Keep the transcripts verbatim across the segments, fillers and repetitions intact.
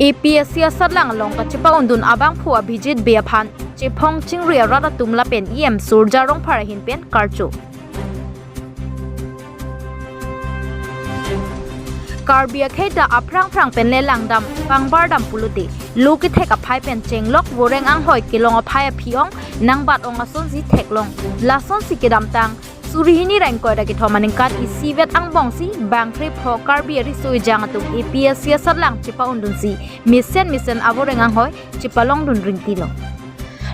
A P S C asatlang along kachepa-undun abangphu Abhijit Bey aphan Chephong Chingri arat atum lapen E M Surja Rongphar ahin pen karcho. Karbi akhei ta aphrang phrang pen le langdam pangbardam pulote lo kethek aphai pen chenglok voreng anghoi kelong aphai aphi-ong nangbat-ong asonsi theklong. Lasonsi kedamtang suri hini ra ingkoi ra kethom aningkan isivet angbongsi bangkrepho Karbi ariso ejang atum A P S C asatlang chepa-undunsi mesen mesen avoreng anghoi chepalongdun ringtilo.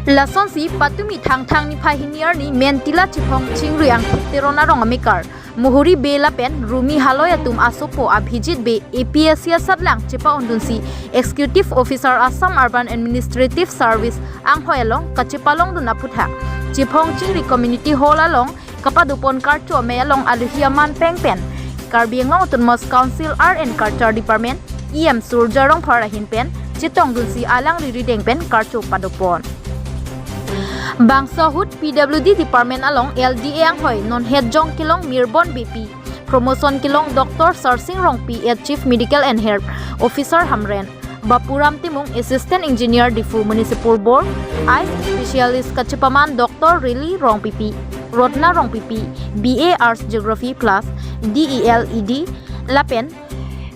Lasonsi patumi Thangthang niphai hini arni Mentila Chephong Chingri Angthip Teron arong amekar Muhuri Bey lapen Rumi Haloi atum asopo Abhijit Bey A P S C asatlang chepa-undunsi Executive Officer Assam Urban Administrative Service anghoi along kachepalongdun aphuthak Chephong Chingri Community Hall along kapadopon karcho amei along aluhi aman pengpen Karbi Anglong Autonomous Council Art and Culture Department E M Surja Rongphar ahin pen chetongdunsi alangli rideng pen karcho padopon. Bangso ahut P W D Department along L D A anghoi non hetjong kelong Mirbon Beypi, promotion kelong Doctor Sarsing Rongpi as Chief Medical and Health Officer Hamren, Bapuram Timung, Assistant Engineer Diphu Municipal Board, Eyes Specialist kachepaman Doctor Rili Rongpipi, Rotna Rongpipi, B A Arts Geography plus D E L E D, lapen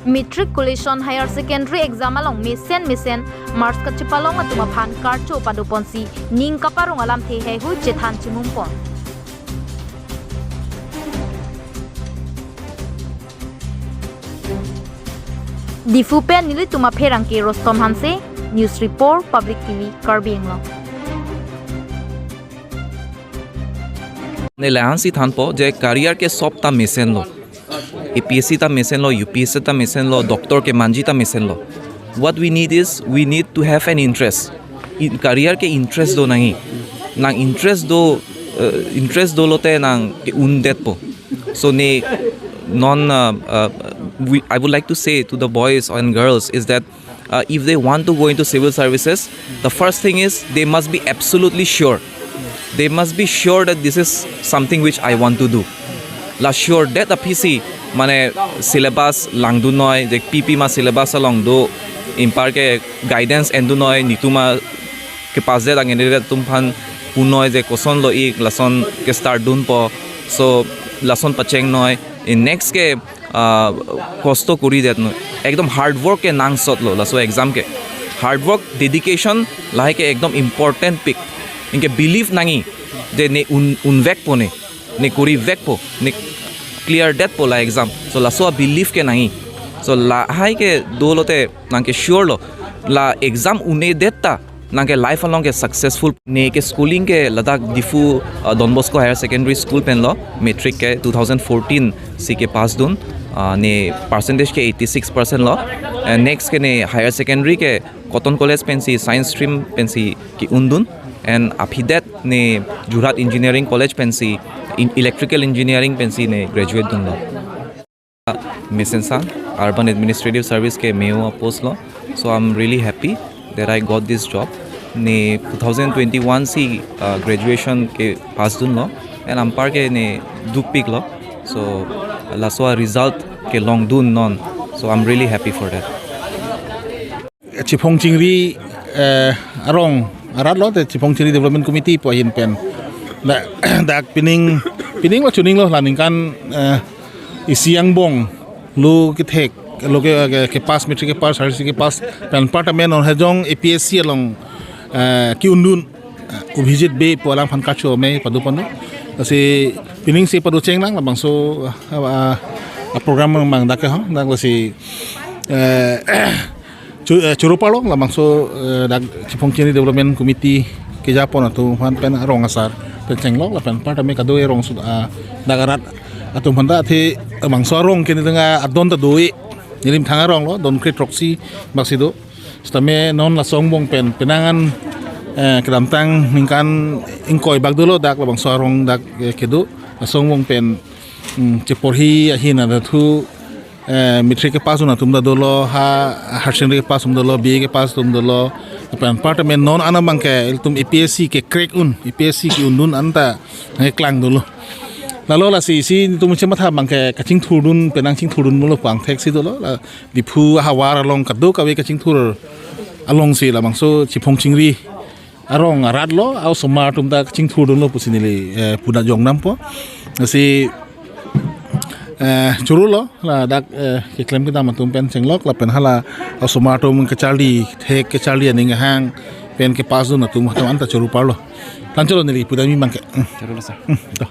Matriculation Higher Secondary Exam along mesen mesen marks kachepalong atum aphan karcho padoponsi ning kaparong alamthe heihui chethan chimumpon. Diphu pen nelitum apherangke Rostom Hanse, News Report, Public T V, Karbi Anglong. Ne lahansi thanpo je career ke sob ta mesenlo. A P S C ta mesenlo, U P S C ta mesenlo, doctor kemanji ta mesenlo. What we need is, we need to have an interest. In career ke interest do nangji. Nang interest do, uh, interest dolote nang ke-undetpo. So ne non, uh, uh, we, I would like to say to the boys and girls is that, uh, if they want to go into civil services, the first thing is they must be absolutely sure. They must be sure that this is something which I want to do. La sure that aphisi mane syllabus langdun noi, je P P ma syllabus along do, anparke guidance endun noi, netum ma kepass det angendet atum aphan pu noi je kosonlo ik lason kestart dunpo, so lason pacheng noi. In next ke, ah, kosto kuri det noi. Ekdom hard work ke nangsotlo laso exam ke. Hard work, dedication lahai ke ekdom important pik. Anke believe nangji je ne un, unvekpo ne, ne kurivekpo, ne clear detpo la exam. So laso believe ke nangji. So lahai ke dolote nang ke sure lo, la exam un-edet ta nang ke life along ke successful. Ne ke schooling ke ladak Diphu, uh, Don Bosco Higher Secondary School penlo, matric ke two thousand fourteen si kepass dun, uh, ne percentage ke eighty six percent lo. And next ke ne higher secondary ke Cotton College pensi science stream pensi ke-undun. And aphi det ne Jorhat Engineering College pensi in electrical engineering pensi ne graduate dunlo. Mesen sang, Urban Administrative Service ke M A O post lo. So I'm really happy that I got this job. Ne two thousand twenty-one si, uh, graduation kepass dunlo, and anparke ne dukpiklo. So laso result kelongdun non. So I'm really happy for that. Chephong Chingri, eh, arong arat lo, te Chephong Chingri Development Committee pu ahin pen. Dak, dak pining, pining lo chuning lo, la ningkan, eh, isi angbong lo kethek, lo ke, ke, kepass, matric kepass, higher secondary kepass, pen apartment non hejong A P S C along, eh, ke-undun, eh, Abhijit Bey pu alangphan karcho amei padopon. Lasi pining si pado chenglang labangso, ah, ah, ah, program mang dak ke ho, dak lasi, eh, chu-, eh, choro parlong labangso, eh, dak Chephong Chingri Development Committee kejapon atum aphan pen arong asar pen chenglok lapen apartment kado arong su, ah, dak arat atum aphan ta athe labangso arong ke nelitum adon ta do-e, nelimthang arong lo, don kre throksi bak si do. Sitame non laso angbong pen penang an, eh, kedamtang ningkan ingkoi bak dolo dak labangso arong dak, eh, kedo. Laso angbong pen, mm, cheporhi ahin adathu, eh, matric kepass un atum ta dolo, ha higher secondary kepass un dolo, B A kepass atum dolo. Lapen apartment non an abang ke ilitum A P S C ke crack un, A P S C ke-undun anta nangkeklang dolo. Lalo lasi isi netum chematha abangke kachingthurdun, penang chingthurdunlo pu angthek si dolo, la Diphu ahavar along kadokave kachingthur alongsi labangso chiphong chingri arong arat lo, a-osomar atum ta kachingthurdunlo pusi neli, eh, puna jong nampo. Lasi, eh, chorolo, ladak, eh, keklem kedam atum pen chenglok, lapen hala osomar atum kacharli, thek kacharli aning ahang pen kepass dun atum atum anta choro parlo. Tan cholo neli pudam abangke. Hmm. Chorolo, sir. Hmm, to.